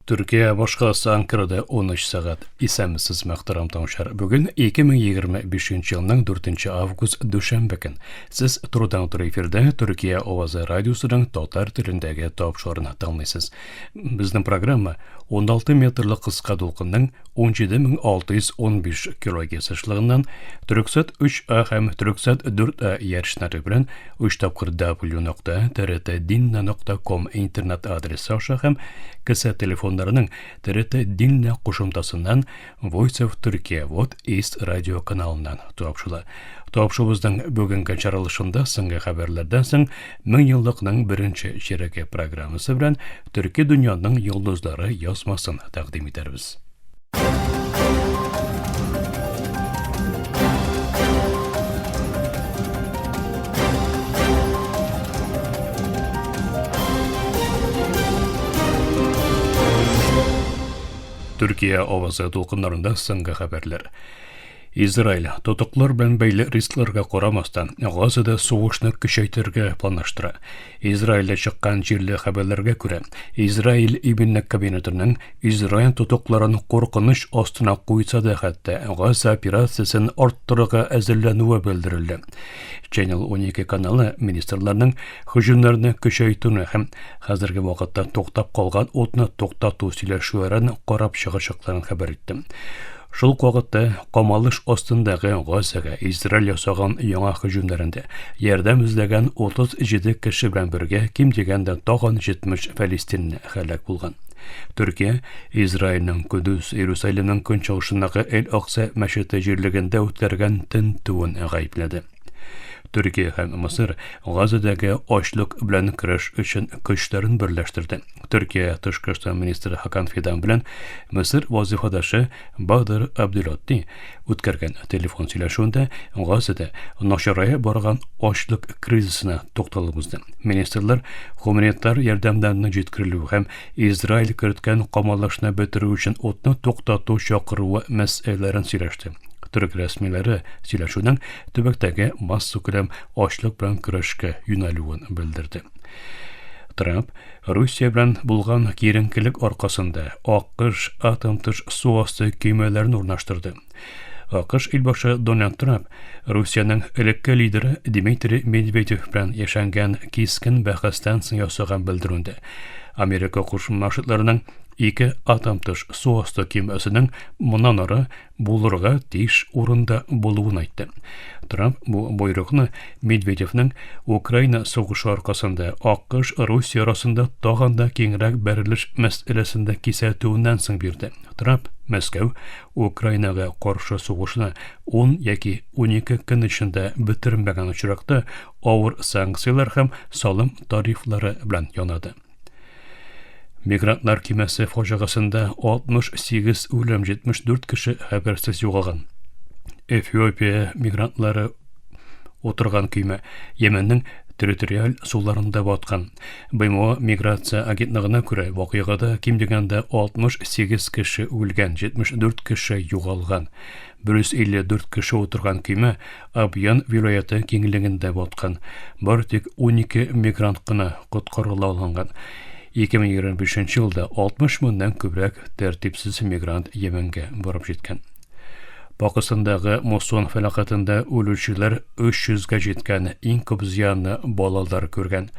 Төркия башкаласы Анкарада 13 сәгать. Исәнмесез, мөхтәрәм тыңлаучылар. Бүген 2025 елның 4 август дүшәмбе көн. Сез турыдан-туры эфирда Төркия авазы радиосының татар телендәге тапшыруын тыңлыйсыз. Безнең программа 16 метрлы кыска дулкынның 17615 килогерц ешлыгыннан Төрксат 3А һәм Төрксат 4А иярченнәре белән Өч тапкыр w.trtdinna.com интернет адресы аша һәм кесә телефоннарының TRT Dinna кушымтасыннан Voice of Turkey Вот East радио каналыннан тапшыла. Тапшуыбызның бүгенге чаралышында соңгы хәбәрләрдән соң меңьеллыкның беренче чиреге программасы белән Төрки дөньяның йолдызлары язмасын тәкъдим итәрбез. Төркия авазы дулкыннарында соңгы хәбәрләр. Израиль тотыклар белән бәйле рискларга карамастан, Газада сугышны көчәйтергә планлаштыра. Израильдә чыккан җирле хәбәрләргә күрә, Израиль иминлек кабинетының Израиль тотыкларын куркыныч астына куйса да хәтта Газа операциясен арттырырга әзерләнүе белдерелде. Channel 12 каналы министрларның һөҗүмнәрне көчәйтүне һәм хәзерге вакытта туктап калган утны туктату сөйләшүләрен карап чыгачакларын хәбәр итте. Шул ук вакытта камалыш астындагы Газага Израиль ясаган яңа һөҗүмнәрендә ярдәм эзләгән 37 кеше белән бергә ким дигәндә тагын 70 фәлестинле һәлак булган. Төркия Израильнең Кудус, Иерусалимның көнчыгышындагы Эль-Акса мәчете җирлегендә үткәргән тентүен гаепләде. Төркия һәм Мысыр Газадагы ачлык белән көрәш өчен көчләрен берләштерде. Төркия тышкы эшләр министры Хакан Фидан белән Мысыр вазифадашы Бадр Абделотти үткәргән телефон сөйләшүендә Газада начарая барган ачлык кризисына тукталып узды. Министрлар гуманитар ярдәмнәрнең җиткерелүе һәм Израиль керткән камалышны бетерү өчен утны туктату чакыруы мәсьәләләрен сөйләште. Төрек рәсмиләре сөйләшүнең төбәктәге массакүләм ачлык белән көрәшкә юнәлүен белдерде. Трамп Русия белән булган киеренкелек аркасында АКШ атом-тыш су асты көймәләрен урнаштырды. АКШ илбашы Дональд Трамп Русиянең элекке лидеры Дмитрий Медведев белән яшәнгән кискен бәхәстән соң ясаган белдерүендә Америка Кушма Штатларының ике атом-тыш су асты көймәсенең моннан ары булырга тиеш урында булуын әйтте. Трамп бу боерыкны Медведевның Украина сугышы аркасында АКШ Русия арасында тагын да киңрәк бәрелеш мәсьәләсендә кисәтүеннән соң бирде. Трамп Мәскәү Украинага каршы сугышны 10 яки 12 көн эчендә бетермәгән очракта авыр санкцияләр һәм салым тарифлары белән янады. Мигрантлар кимәсе фаҗигасендә 68 үлем, 74 кеше хәбәрсез югалган. Эфиопия мигрантлары утырган көймә Йеменнең территориаль суларында баткан. БМО миграция агентлыгына күрә, вакыйгада ким дигәндә 68 кеше үлгән, 74 кеше югалган. 154 кеше утырган көймә Абьян вилаяте киңлегендә баткан. Бары тик 12 мигрант кына коткарыла алынган. 2025 елда 60 меңнән күбрәк тәртипсез мигрант Йеменгә барып җиткән. Пакыстандагы муссон фәлакәтендә үлүчеләр 300гә җиткән, иң күп зыянны балалар күргән.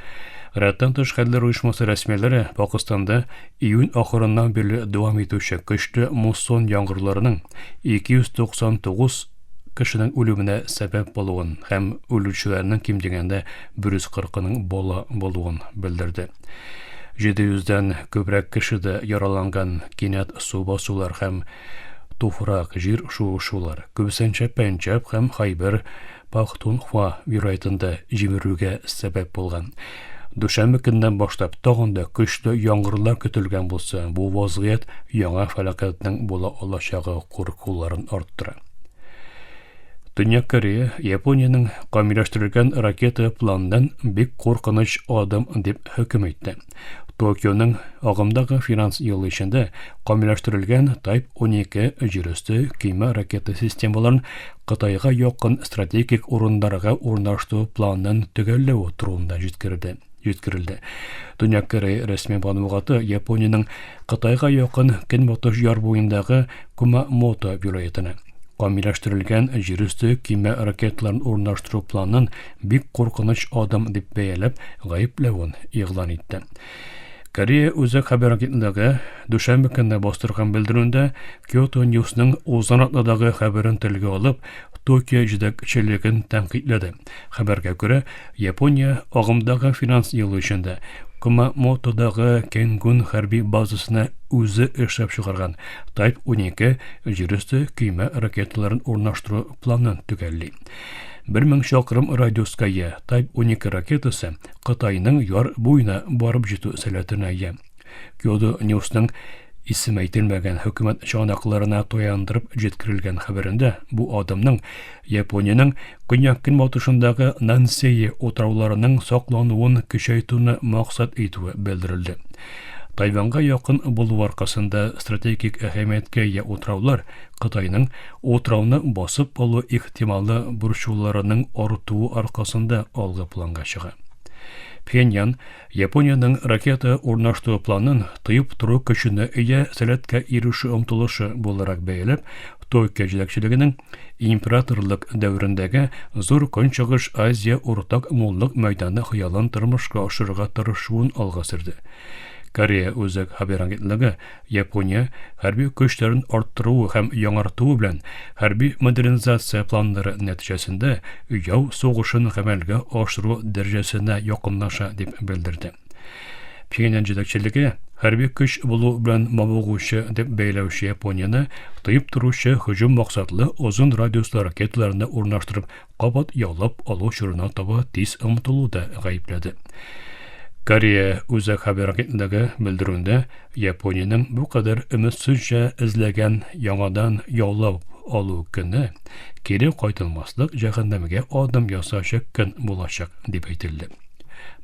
Рәттән тыш хәлләр оешмасы рәсмиләре Пакыстанда июнь ахырыннан бирле дәвам итүче көчле муссон яңгырларының 299 кешенең үлеменә сәбәп булуын һәм үлүчеләрнең ким дигәндә 140-ының бала булуын белдерде. 700дән күбрәк кеше дә яраланган кинәт су басулар һәм туфрак, җир шуышулар, күбесенчә Пәнҗаб һәм Хайбер Пахтунхва вилаятында җимерүгә сәбәп булган. Дүшәмбе көннән башлап тагын да көчле яңгырлар көтелгән булса, бу вазгыять яңа фәлакәтнең була алачагы куркуларын арттыра. Төньяк Корея Япониянең камилләштерелгән ракета планыннан бик куркыныч адым дип хөкем итте. Токионың агымдагы финанс елы эчендә камилләштерелгән Type 12 җир өсте көймә ракета системаларын Кытайга якын стратегик урыннарга урнаштыру планын төгәлләү турында җиткерде. җиткерелде. Төньяк Корея рәсми матбугаты Япониянең Кытайга якын көнбатыш яр буендагы Кумамото вилаятенә камилләштерелгән җир өсте көймә ракеталарын урнаштыру планын бик куркыныч адым дип бәяләп, гаепләвен игълан итте. Корея үзәк хәбәр агентлыгы дүшәмбе көнне бастырган белдерүендә Kyoto Newsның узган атнадагы хәбәрен телгә алып, Токио җитәкчелеген тәнкыйтьләде. Хәбәргә күрә, Япония агымдагы финанс елы эчендә Кумамотодагы Кенгун хәрби базасына үзе эшләп чыгарган Type 12 җир өсте көймә ракеталарын урнаштыру планын төгәлли. 1000 чакрым радиуска ия Type 12 ракетасы Кытайның яр буена барып җитү сәләтенә ия. Kyodo Newsның исеме әйтелмәгән хөкүмәт чыганакларына таяндырып җиткерелгән хәбәрендә бу адымның Япониянең көньяк-көнбатышындагы Нансеи утрауларының саклануын көчәйтүне максат итүе белдерелде. Тайваньга якын булу аркасында стратегик әһәмияткә ия утраулар Кытайның утрауны басып алу ихтималы борчуларының артуы аркасында алгы планга чыга. Пхеньян Япониянең ракета урнаштыру планын тыеп тору көченә ия сәләткә ирешү омтылышы буларак бәяләп, Токио җитәкчелегенең императорлык дәверендәге зур Көнчыгыш Азия уртак муллык мәйданы хыялын тормышка ашырырга тырышуын алга сөрде. Корея үзәк хәбәр агентлыгы Япония хәрби көчләрен арттыруы һәм яңартуы белән хәрби модернизация планнары нәтиҗәсендә яу сугышын гамәлгә ашыру дәрәҗәсенә якынлаша дип белдерде. Пхеньян җитәкчелеге хәрби көч булу белән мавыгучы дип бәяләүче Японияне тыеп торучы һөҗүм максатлы озын радиуслы ракеталарны урнаштырып кабат яулап алу чорына таба тиз омтылуда гаепләде. Корея үзәк хәбәр агентлыгы белдерүендә Япониянең бу кадәр өметсезчә эзләгән яңадан яулап алу көне кире кайтылмаслык җәһәннәмгә адым ясаучы көн булачак дип әйтелде.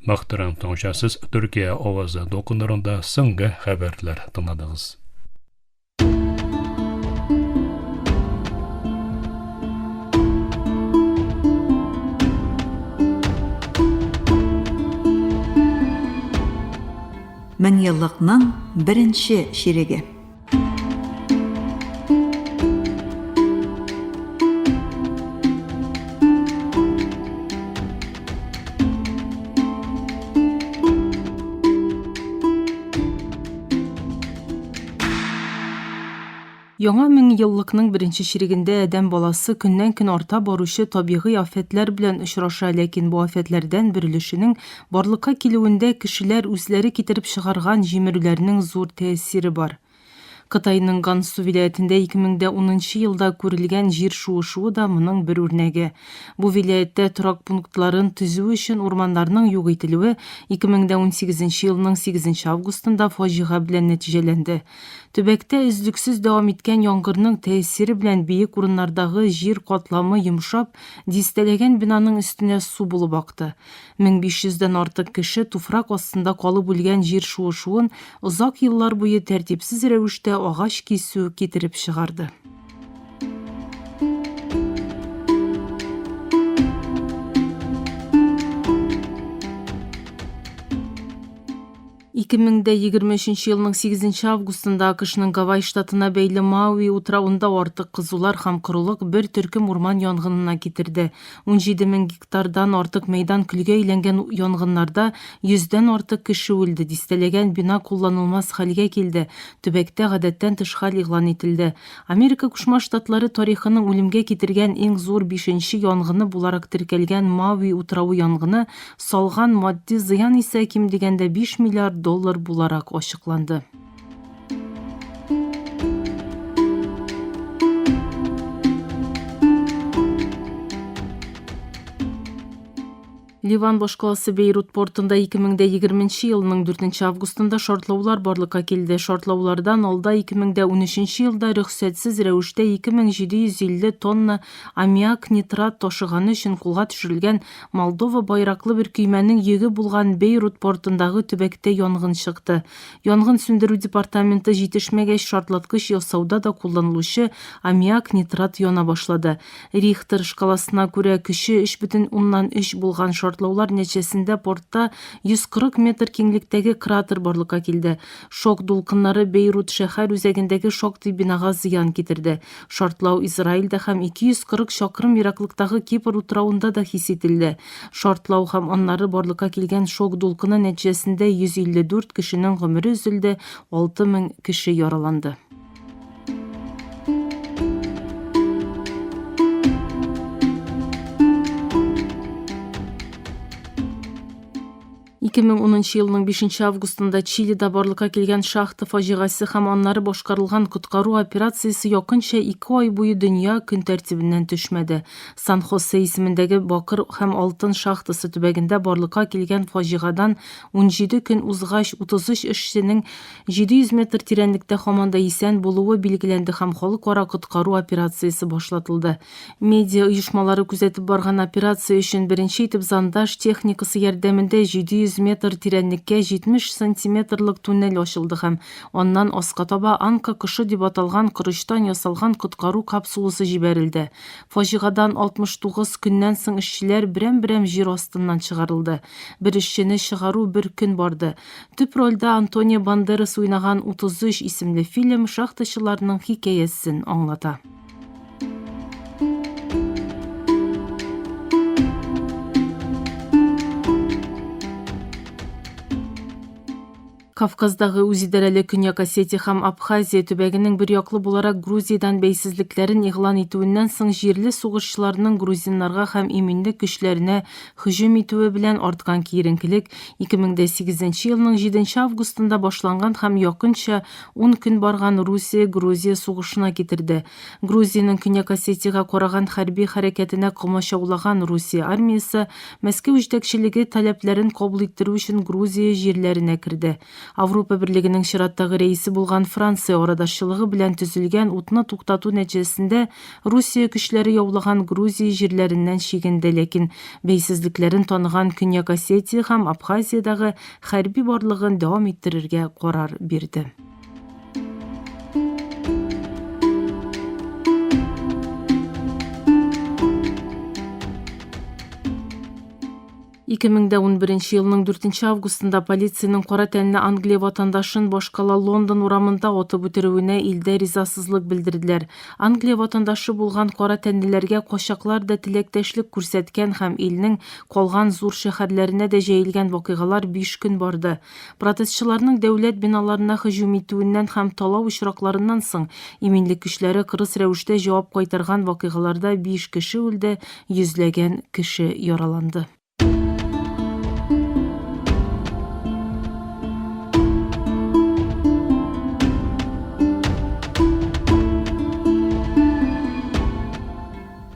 Мөхтәрәм тыңлаучылар, Төркия авазы дулкыннарында соңгы хәбәрләр тыңладыгыз. Меңьеллыкның беренче чиреге. Яңа меңьеллыкның беренче чирегендә адәм баласы көннән-көн арта баручы табигый афәтләр белән очраша, ләкин бу афәтләрдән бер өлешенең барлыкка килүендә кешеләр үзләре китереп чыгарган җимерүләрнең зур тәэсире бар. Кытайның Ганьсу вилаятендә 2010 нчы елда күрелгән җир шуышуы да моның бер үрнәге. Бу вилаятьтә торак пунктларын төзү өчен урманнарның юк ителүе 2018 нче елның 8 нче августында фаҗига белән нәтиҗәләнде. Төбәктә өзлексез дәвам иткән яңгырның тәэсире белән биек урыннардагы җир катламы йомшап, дистәләгән бинаның өстенә су булып акты. 1500 дән артык кеше туфрак астында калып үлгән җир шуышуын озак еллар буе тәртипсез рәвештә агач кисү китереп чыгарды. 2023 елның 8 августында АКШның Гавай штатына бәйле Мауи утравында артык кызулар һәм корылык бер төркем урман янгынына китерде. 17 мең гектардан артык мәйдан көлгә әйләнгән янгыннарда йөздән артык кеше үлде, дистәләгән бина кулланылмас хәлгә килде, төбәктә гадәттән тыш хәл игълан ителде. Америка Кушма Штатлары тарихының үлемгә китергән иң зур бишенче янгыны буларак теркәлгән Мауи утравы янгыны Салган матди зыян исә ким дигәндә 5 миллиард доллар буларак ачыкланды. Ливан башкаласы Бейрут портында 2020 елның 4 августында шартлаулар барлыкка килде. Шартлаулардан алда 2013 елда рөхсәтсез рәвештә 2750 тонна аммиак нитрат ташыганы өчен кулга төшерелгән Молдова байраклы бер көймәнең йөге булган Бейрут портындагы төбәктә янгын чыкты. Янгын сүндерү департаменты җитешмәгәч, шартлаткыч ясауда да кулланылучы аммиак нитрат яна башлады. Рихтер шкаласына күрә, көче 3,3 булган шартлаткыч. шартлаулар нәтиҗәсендә портта 140 метр киңлектәге кратер барлыкка килде. Шок дулкыннары Бейрут шәһәр үзәгендәге шактый бинага зыян китерде. Шартлау Израильдә һәм 240 чакрым ераклыктагы Кипр утравында да хис ителде. Шартлау һәм аннары барлыкка килгән шок дулкыны нәтиҗәсендә 154 кешенең гомере өзелде, 6000 кеше яраланды. 2010 елның 5 августында Чилида барлыкка килгән шахта фаҗигасе һәм аннары башкарылган коткару операциясе якынча ике ай буе дөнья көн тәртибеннән төшмәде. Сан-Хосе исемендәге бакыр һәм алтын шахтасы төбәгендә барлыкка килгән фаҗигадан 17 көн узгач, 33 эшченең 700 метр тирәнлектә һаман да исән булуы билгеләнде һәм халыкара коткару операциясе башлатылды. Медиа оешмалары күзәтеп барган операция өчен беренче итеп зондаж техникасы ярдәмендә 700 метр тирәнлеккә 70 сантиметрлык туннель ачылды һәм аннан аска таба Анка кошы дип аталган корычтан ясалган коткару капсуласы җибәрелде. Фаҗигадан 69 көннән соң эшчеләр берәм-берәм җир астыннан чыгарылды. Бер эшчене чыгару бер көн барды. Төп рольдә Антонио Бандерас уйнаган 33 исемле фильм шахтачыларның хикәясен аңлата. Кавказдагы үзидарәле Көньяк Осетия һәм Абхазия төбәгенең берьяклы буларак Грузиядән бәйсезлекләрен игълан итүеннән соң җирле сугышчыларның грузиннарга һәм иминлек көчләренә һөҗүм итүе белән арткан киеренкелек 2008 елның 7 августында башланган һәм якынча ун көн барган Русия-Грузия сугышына китерде. Грузиянең Көньяк Осетиягә караган хәрби хәрәкәтенә комачаулаган Русия армиясе Мәскәү җитәкчелеге таләпләрен кабул иттерү өчен Грузия җирләренә керде. Авропа Берлегенең чираттагы рәисе булган Франция арадашчылыгы белән төзелгән утны туктату нәтиҗәсендә Русия көчләре яулаган Грузия җирләреннән чигенде, ләкин бәйсезлекләрен таныган Көньяк Осетия һәм Абхазиядагы хәрби барлыгын дәвам иттерергә карар бирде. 2011 елның 4 августында полициянең кара тәнле Англия ватандашын башкала Лондон урамында атып үтерүенә илдә ризасызлык белдерделәр. Англия ватандашы булган кара тәнлеләргә качаклар да теләктәшлек күрсәткән һәм илнең калган зур шәһәрләренә дә җәелгән вакыйгалар 5 көн барды. Протестчыларның дәүләт биналарына һөҗүм итүеннән һәм талау очракларыннан соң иминлек көчләре кырыс рәвештә җавап кайтарган вакыйгаларда биш кеше үлде, йөзләгән кеше яраланды.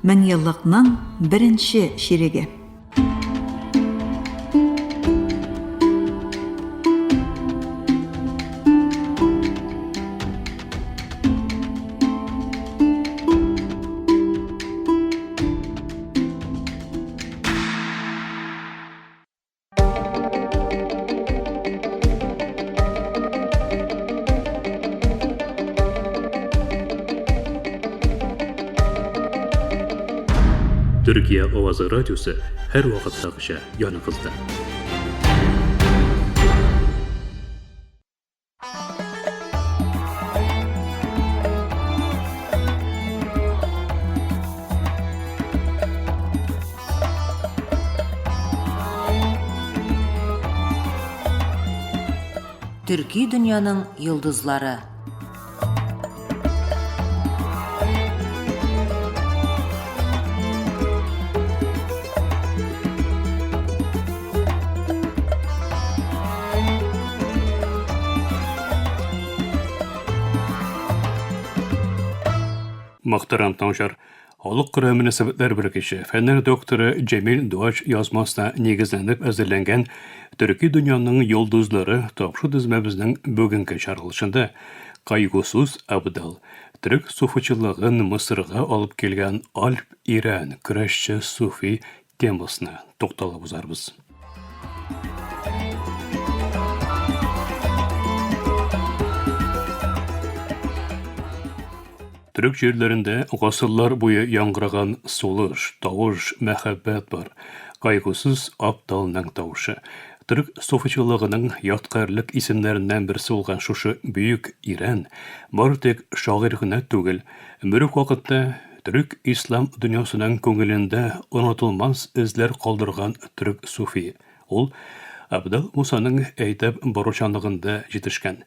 Меңьеллыкның беренче чиреге. Төркия авазы радиосы һәрвакыттагыча яныгызда. Төрки дөньяның йолдызлары. Мөхтәрәм тыңлаучылар, Халыкара мөнәсәбәтләр белгече, фәннәр докторы Җәмил Дуач язмасына нигезләнеп әзерләнгән Төрки дөньяның йолдызлары тапшыру тезмәбезнең бүгенге чыгарылышында Кайгусуз Абдал, төрек суфичылыгын Мысырга алып килгән Альп Ирән көрәшче суфи темасына тукталып узарбыз. Төрек җирләрендә гасырлар буе яңгыраган сулыш, тавыш, мәхәббәт бар. Кайгусыз Апталның тавышы. Төрек суфичылыгының ядкарьлек исемнәреннән берсе булган шушы бөек ирән бары тик шагыйрь генә түгел, бер үк вакытта төрек-ислам дөньясының күңелендә онытылмас эзләр калдырган төрек суфие. Ул Абдал Мусаның әйдәп баручанлыгында җитешкән,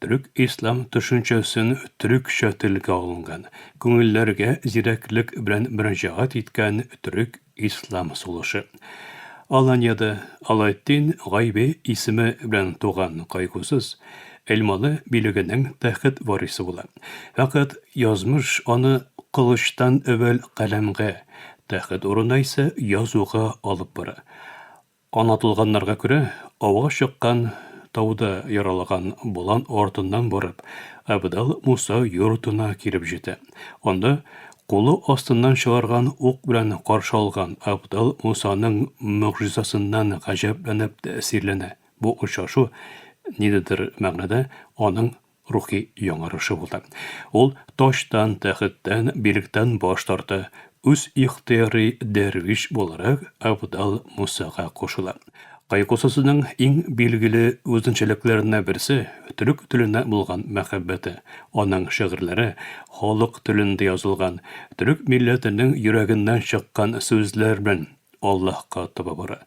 төрек-ислам төшенчәсен төрекчә телгә алынган, күңелләргә зирәклек белән мөрәҗәгать иткән төрек Ислам сулышы. Аланьяда Алаэддин Гайби исеме белән туган Кайгусыз Эльмалы билегенең тәхет варисы була. Фәкать язмыш аны кылычтан әүвәл каләмгә, тәхет урынына исә язуга алып бара. Анатылганнарга күрә, ауга чыккан тауда яралаган болан артыннан барып, Абдал Муса йортына килеп җитә. Анда кулы астыннан чыгарган ук белән каршы алган Абдал Мусаның могҗизасыннан гаҗәпләнеп тәэсирләнә. Бу очрашу, ниндидер мәгънәдә, аның рухи яңарышы булды. Ул таҗтан, тәхеттән, билектән баш тарта, үз ихтыяри дәрвиш буларак Абдал Мусага кушыла. Кайкусасының иң билгеле үзенчәлекләренә берсе, төрек теленә булган мәхәббәте. Аның шигырьләре халык телендә язылган, төрек милләтенең йөрәгеннән чыккан сүзләр белән Аллаһка таба бара.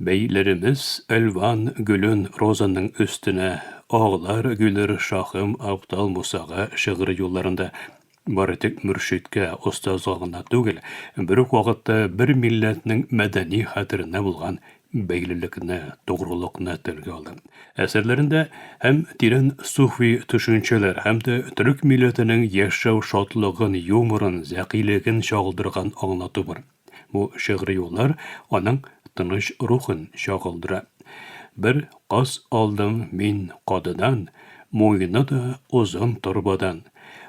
Бәйләремез әлван гөлен розаның өстенә, Аглар гөлер шаһым Абдал Мусага шигъри юлларында бары тик мөршидкә, остазга гына түгел, бер үк вакытта бер милләтнең мәдәни хәтеренә булган бәйлелекне, тугрылыкны телгә алды. Әсәрләрендә һәм тирән суфи төшенчәләр, һәм дә төрек милләтенең яшәү шатлыгын, юморын, зәкилеген чагылдырган аңлату бар. Бу шигъри юллар аның тыныч рухын чагылдыра. Бер каз алдым мин кадыдан, Муены да озын торбадан.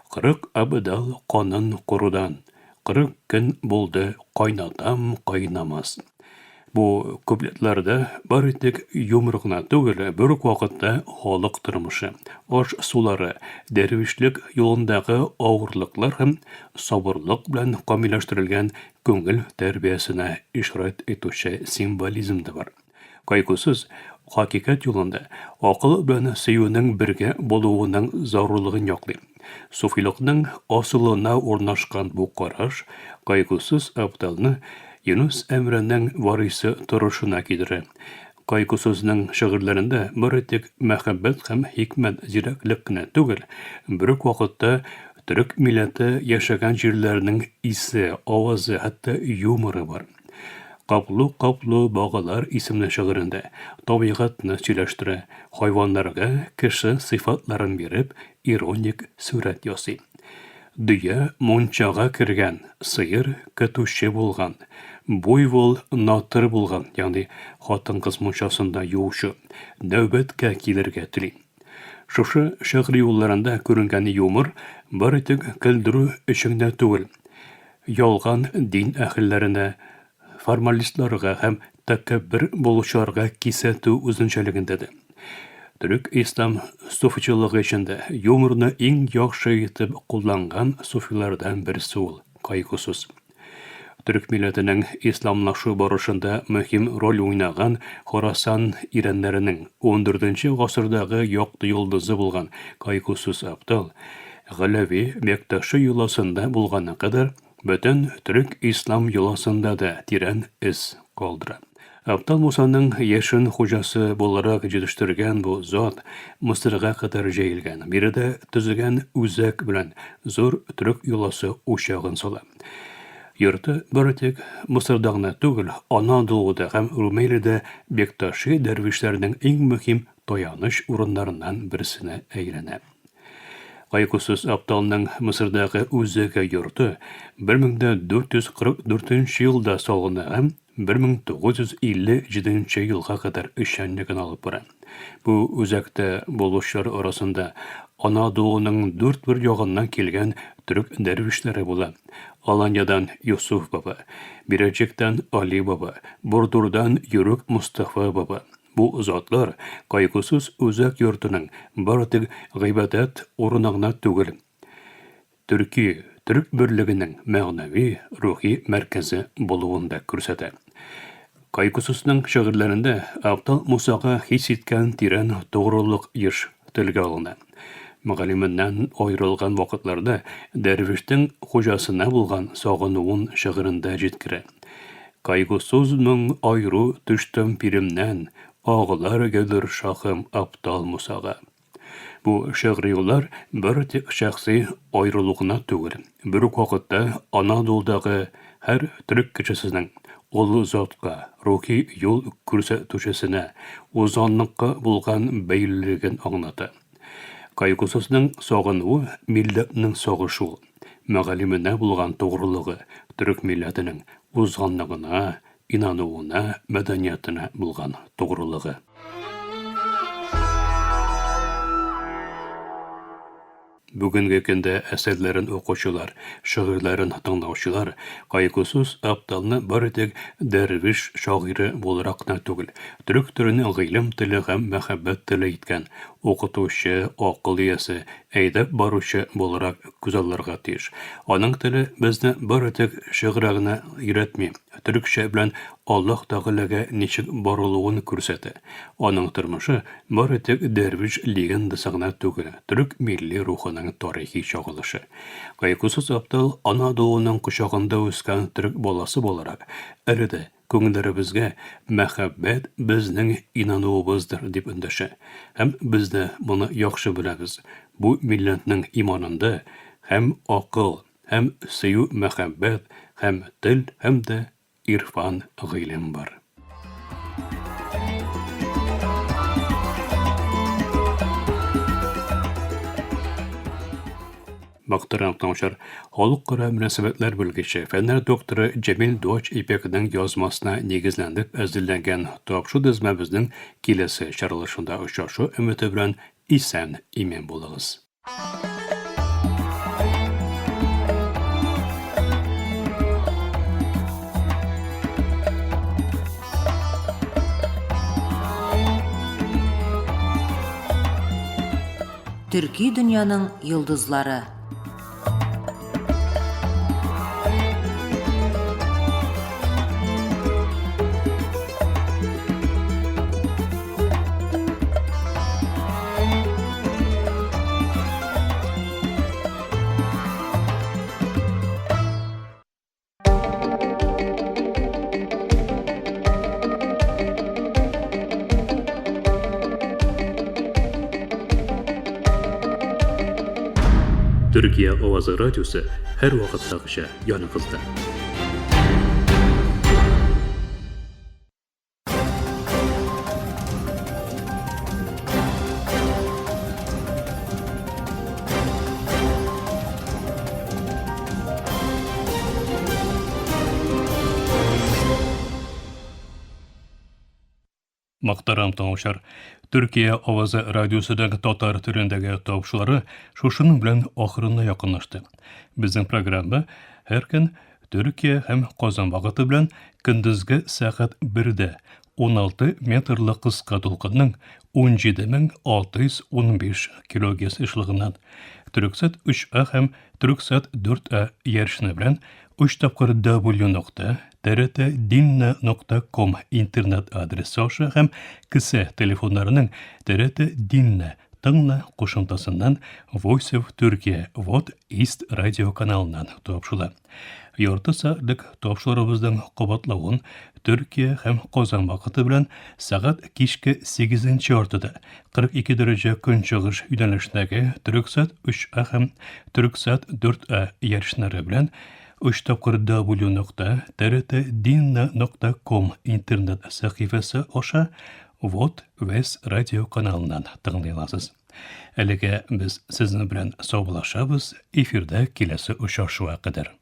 40 абдал канын корудан, 40 көн булды кайнатам кайнамас. Бу куплетларда бары тик юмор гына түгел, бер үк вакытта халык тормышы, аш-сулары, дәрвишлек юлындагы авырлыклар һәм сабырлык белән камилләштерелгән күңел тәрбиясенә ишарәт итүче символизм да бар. Кайгысыз хакыйкать юлында акыл белән сөюнең бергә булуының зарурлыгын яклый. Суфилыкның асылына урнашкан бу караш Кайгысыз Абдалны Юныс Әмрәнең варисы торышына китерә. Кайгысызның шигырьләрендә бары тик мәхәббәт һәм хикмәт зирәклек кенә түгел, бер үк вакытта төрек милләте яшәгән җирләрнең исе, авазы, хәтта юморы бар. Каплу-каплу багалар исемле шигырендә табигатьне сөйләштерә, хайваннарга кеше сыйфатларын биреп, ироник сурәт ясый. Дөя мунчага кергән, сыер көтүче булган, буйвол натыр булган, ягъни хатын-кыз мунчасында юучы, нәүбәткә килергә тели. Шушы шигъри юлларында күренгән юмор бары тик көлдерү өчен генә түгел, ялган дин әһелләренә, формалистларга һәм тәкәббер булучыларга кисәтү үзенчәлегендә дә. Төрек ислам суфичылыгы эчендә юморны иң яхшы итеп кулланган суфилардан берсе ул, кайгысыз. Төрек милләтенең исламлашу барышында мөһим роль уйнаган Хорасан ирәннәренең ундүртенче гасырдагы якты йолдызы булган Кайгусыз Абдал, Галәви Бекташи йоласында булганы кадәр, бөтен төрек-ислам йоласында да тирән эз калдыра. Абдал Мусаның яшен хуҗасы буларак җитештергән бу зат Мысырга кадәр җәелгән, биредә төзегән үзәк белән зур төрек йоласы учагын сала. Йорты бары тик Мысырда гына түгел, Анадолуда һәм Румелиядә Бекташи дәрвишләренең иң мөһим таяныч урыннарыннан берсенә әйләнә. Кайгысыз Абдалның Мысырдагы үзәге йорты 1444 елда салына һәм 1957 елга кадәр эшчәнлеген алып бара. Бу үзәктә булучылар арасында Анадолуның дүрт бер ягыннан килгән төрек дәрвишләре була. Аланьядан Йосыф баба, Бирәҗектән Али баба, Бурдурдан Йөрек Мостафа баба, Бу затлар кайгысыз үзәк йортының бары тик гыйбадәт урыны гына түгел, төрки, төрек берлегенең мәгънәви, рухи мәркәзе булуын да күрсәтә. Кайгусызның шигырьләрендә Абдал Мусага хис иткән тирән тугрылык еш телгә алына. Мөгаллименнән аерылган вакытларда дәрвиштең хуҗасына булган сагынуын шигырендә җиткерә. Кайгусыз моң айру төштем пиремнән, Аглар гөлер шаһым Абдал Мусага. Бу шигъри юллар бары тик шәхси аерылу гына түгел, бер үк вакытта Анадолудагы һәр төрек кешесенең олы затка, рухи юл күрсәтүчесенә, узганлыкка булган бәйлелеген аңлата. Кайгусызның сагынуы, милләтнең сагышу, мөгаллименә булган тугрылыгы, төрек милләтенең узганлыгына, инануына, мәдәниятенә булган тугрылыгы. Бүгенге көндә әсәрләрен укучылар, шигырьләрен тыңлаучылар Кайгусыз Абдалны бары тик дәрвиш шагыйре буларак кына түгел, төрек телен гыйлем теле һәм мәхәббәт теле иткән укытучы, акыл иясе, әйдәп баручы буларак күзалларга тиеш. Аның теле безне бары тик шигырь генә өйрәтми, төрекчә белән Аллаһ Тәгаләгә ничек барылуын күрсәтә. Аның тормышы бары тик дәрвиш легендасы гына түгел, төрек милли рухының тарихи чагылышы. Кайгысыз Абдал Анадолуның кочагында үскән төрек баласы буларак, әле дә күңелләребезгә мәхәббәт безнең инануыбыздыр дип эндәшә. Һәм без дә моны яхшы беләбез, бу милләтнең иманында һәм акыл, Һәм сөю мәхәббәт, һәм тел, һәм дә ирфан гыйлем бар. Мөхтәрәм тыңлаучылар, халыкара мөнәсәбәтләр белгече, фәннәр докторы Җәмил Дуач Ипекның язмасына нигезләнеп әзерләнгән тапшу тезмәбезнең киләсе чыгарылышында очрашу өмете белән исән-имин булыгыз. Төрки дөньяның йолдызлары. Төркия авазы радиосы һәрвакыттагыча яныгызда. Мөхтәрәм тыңлаучылар, Төркия авазы радиосының татар телендәге тапшырулары шушының белән ахырына якынлашты. Безнең программа һәр көн Төркия һәм Казан вакыты белән көндезге сәгать 1дә 16 метрлы кыска дулкынның 17615 килогерц ешлыгыннан Төрксат 3А һәм Төрксат 4А ярышны белән 3 тапкыр W нокта TRT нокта ком интернет адресы аша һәм кесә телефоннарының TRT Dinle тыңла кушымтасыннан Voice of Turkey Вот East радио каналыннан тапшыла. Ярты сәгатьлек тапшырубызның кабатлавын Төркия һәм Казан вакыты белән сәгать кичке 8 яртыда 42 дәрәҗә көнчыгыш юнәлешендәге Төрексат 3А һәм Төрексат 4А ярышлары белән 3 тапкыр W нокта TRT нокта ком интернет сәхифәсе аша Вот Вес радио каналыннан тыңлый аласыз. Әлегә без сезнең белән саубуллашабыз, эфирда киләсе очрашуга кадәр.